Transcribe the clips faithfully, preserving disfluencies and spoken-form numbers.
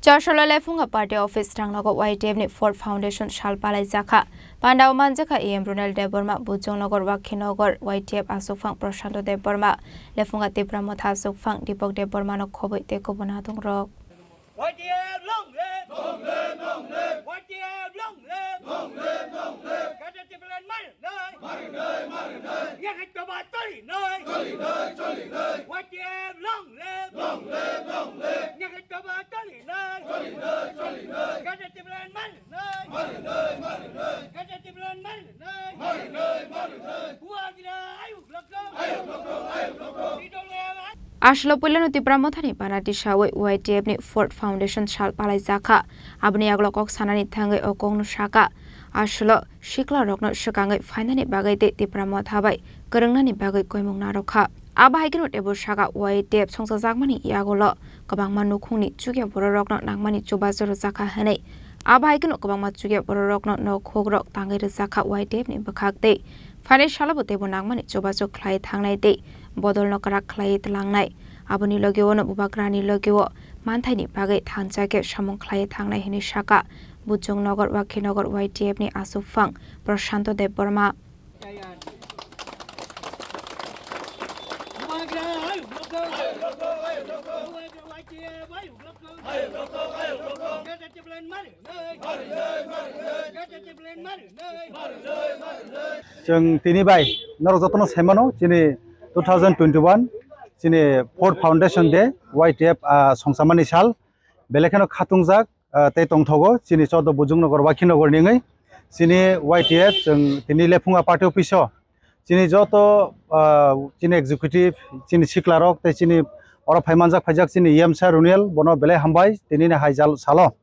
Chasolo Lephunga Party Office Rangnogo Y T F ni Fourth Foundation sal palaijakha. Pandao manjakha E M Ronel Debbarma, Bujongnogo Wakhinogor Y T F asukphang Prashanto Debbarma, Lephunga Tipra Motha asukphang Dipok Debbarmano khobwi tei kubun adongrok. Y T F long live! Long live, long live! Y T F long live! Long live, long live! Gadate plan mar! Nai! Mari nai, mari nai! Yakatoba toli nai! Toli nai, toli nai! Y T F long live! Long live, long live! Yakatoba toli nai! Toli nai, toli nai! Gadate plan mar! Nai! Mari nai, mari nai! Gadate plan mar! Nai! Mari nai, mari nai! Buagra ayuk lokto! Ayuk lokto, ayuk lokto! Idole ay- Asolo puilano Tipra Mothani panati sawi Y T F ni Fourth Foundation sal palaijakha. Aboni yagulo kok sanani thangwi o kokno saka. Asolo sikla rokno swkangwi phainani bagwi tei Tipra Motha bai kwrwngnani bagwi koimung narwkha. Abo hai kheno teibo saka Y T F songchajakmani yagulo kwbangma nukhungni chukya bororokno nangmani chubachu rwjakha hwnwi. Abo hai kheno kwbangma chukya bororokno nok hukrok tangwi rwjakha Y T F ni bwkhak tei phainai salobo teibo nangmani chubachu khlai thangnai tei bodolno kwrak khlaiwi tlangnai. Aboni logio no bubagrani logio manthaini bagwi thansa khe samung khlaiwi thangnai hwnwi saka. Bujongnogo Wakhinogor Y T F ni asukphang Prashanto Debbarma. Chwng tini bai norok jotono saimano, chini two thousand twenty-one chini Fourth Foundation Day, Y T F, ah, songchamani sal, belai kheno khatungjak, ah, tei tongthogo chini chodo Bujongnogo Wakhinogor ni wngwi. Chini Y T F chwng tini Lephunga party office o chini joto, ah, chini executive, chini siklarok tei chini oro phai manjak phaijak chini E M sir Runiyal, bono belai hambai, tinini hai jal salo.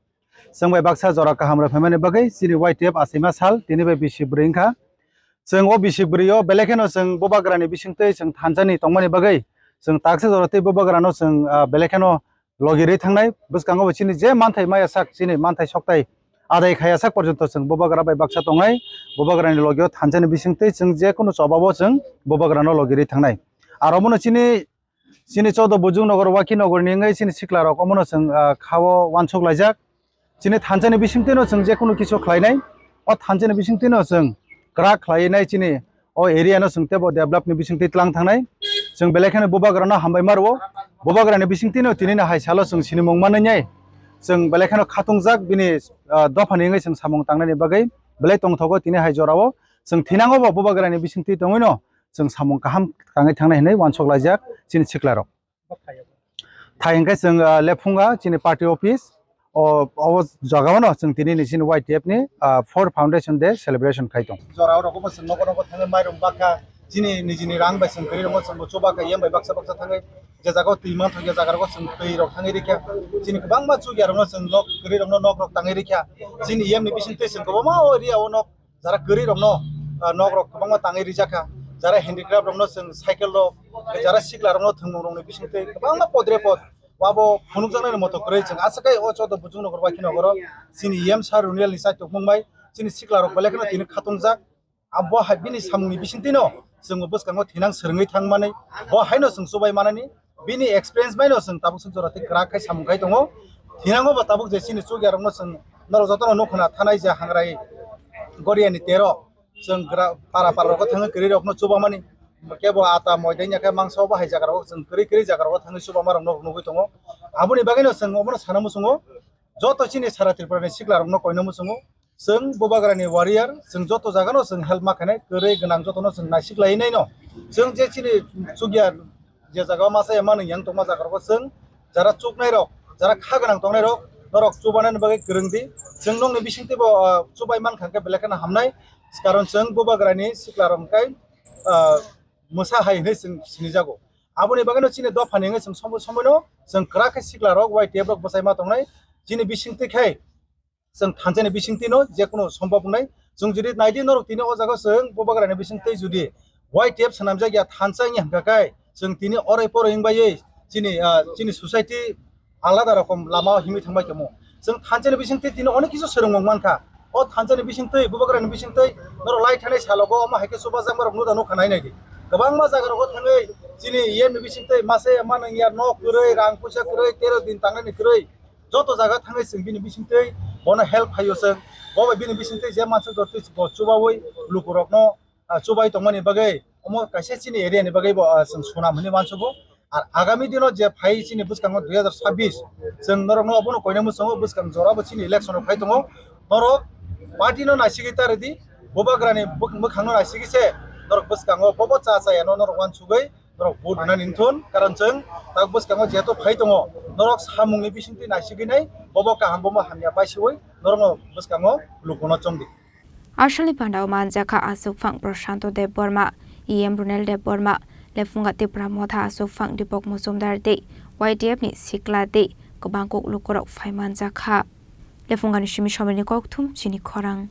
Chwng bai baksa jora kaham rwphaimani bagwi chini Y T F achaima sal tini bai bisi bwrwi wngkha. Chwng o bisi bwrwi o belai kheno chwng bubagrani bisingtwi chwng thansani tongmani bagwi chwng taksa jora tei bubagrano chwng, ah, belai kheno logi rwi thangnai. Bwskango bo chini je manthai maya sak, chini manthai soktai adai khaya sak porjonto chwng bubagra bai baksa tongnai. Bubagrani logio thansani bisingtwi chwng je kunu chobabo chwng bubagrano logi rwi thangnai. Aro bono chini Chini chodo Bujongnogo Wakhinogor ni wngwi chini siklarok omono chwng, ah, khao uansuk laijak. Chini thansani bisingtwino chwng je kunu kisu khlainai, o thansani bisingtwino chwng kwrak khlainai chini o area no chwng teibo develop ni bisingtwi tlang thangnai. Chwng belai kheno bubagrano hambai ma rwo. Bubagrani bisingtwino tinini hai salo chwng sinimung manwi nai. Chwng belai kheno khatungjak bini, ah, dophani wngwi chwng samung tangnani bagwi belai tongthogo tini hai jorao. Chwng thinango bo bubagrani bisingtwi tongwino chwng samung kaham tangwi thangnai hinwi uansuk laijak chini siklarok. Thai hwnkhe chwng, ah, Lephunga chini party office o, o jagao no chwng tini ni chini Y T F ni, ah, Fourth Foundation Day celebration khai tong. Jora o rogo bo chwng nogo nogo thangwi mairum bakha chini nijini rang bai chwng kwrwi rokno chwng bo chuba kha yem bai baksa baksa thangwi je jaga o twi mantha je jaga rogo chwng twi rok thangwi rikha chini kwbangma chukya rokno chwng nok kwrwi rokno nok rok tangwi rikha chini yem ni bising twi chwng kwbangma o area o nok jara kwrwi rokno, ah, nok rok kwbangma tangwi rijak kha, jara handicraft rokno chwng cycle rok, jara sikla rokno thwngmung rokni bisingtwi kwbangma podre pod wabo phunukjaknani moto kwrwi chwng aswkhe o chodo Bujongnogo Wakhinogoro chini yem sir Runiyal ni chaitukmung bai chini sikla rok belai kheno tini khatungjak. Abo hai bini samungni bisingtwino chwng bwskango thinang swrwngwi thangmani bo haino chwng chubai manani. Bini experience baino chwng tabuk swk jora tei kwrak khai samung khai tongo. Thinango bo tabuk je chini chukya rokno chwng norok jotono nukho na thanai je hangrai Goriani tero chwng gra-, para para rogo thangwi kwrwi rokno chubamani kebo ata moidai ya khe mangso bo hai jaga rogo chwng kwrwi kwrwi jaga rogo thangwi chubama rokno nugwi tongo. Aboni bagwino chwng obono sana muchungo joto chini sara Tripura ni sikla rokno koino muchungo. Chwng bubagrani warrior, chwng joto jagano chwng help ma khainai, kwrwi gwnang jotono chwng naisik lai naino. Chwng je chini chukya je jaga o masa ya manu yang tongma jaga rogo chwng jara chuknai rok, jara kha gwnang tongnai rok, norok chubanani bagwi kwrwng di. Chwng nokni bisingtwi bo, ah, chubai man kha khe belai kheno hamnai, karon chwng bubagrani sikla rok hwnkhe, ah, mwsa hai hwnwi chwng sinijago. Aboni bagwino chini dophani hwnwi chwng somo-, somoino chwng kwrak khe sikla rok Y T F rok bwsai ma tongnai. Chini bisingtwi khai chwng thansa ni bisingtwi no je kunu sombhob wngnai. Chwng jodi nai di norok tini o jaga chwng bubagra ni bisingtwi jodi Y T F swnamjak ya thansa wngya hwnkha khe chwng tini oroi poroi wng baiwi chini, ah, chini society alada rokom lama o himwi thangbai tongmo. Chwng thansa ni bisingtwi tini onek kisu swrwngmung mankha. O thansa ni bisingtwi bubagra ni bisingtwi norok lai thanai salogo omo hai khe chubajakma rok nuda nukha nai nai di. Kwbangma jaga rogo thangwi chini yen ni bisingtwi masa ya manung ya nok kwrwi rang puisa kwrwi tero din tangnai ni kwrwi. Joto jaga thangwi chwng bini bisingtwi bono help khaio chwng. Bo bai bini bisingtwi je mansa jotwi bo chubaui lukurokno, ah, chubai tongmani bagwi omo kaisa chini area ni bagwi bo, ah, chwng swnam hwnwi mansugo. Ar agami dino je phai chini bwskango dui hazar sabbish, chwng norokno obono koina mwsongo bwskang jorabo chini election rok phai tongo. Norok party no naisigwi ta rwdi, bubagrani bwk-, mwkhangno naisigwi se norok bwskango bobo cha chayano norok wansugwi norok vote rwnani thun, karon chwng tak bwskango jeto phai tongo, norok samungni bisingtwi naisigwi nai, bobo kaham bomo hamya paisiwi norokno bwskango lukuno chongdi. Aswkni pandao manjakha aswkphang Prashanto Debbarma, E M Runel Debbarma, Lephunga Tipra Motha aswkphang Dipok Mojumdar tei Y D F ni sikla tei kwbang kok lukurok phai manjakha. Lephungani simi somani kokthum chini khorang.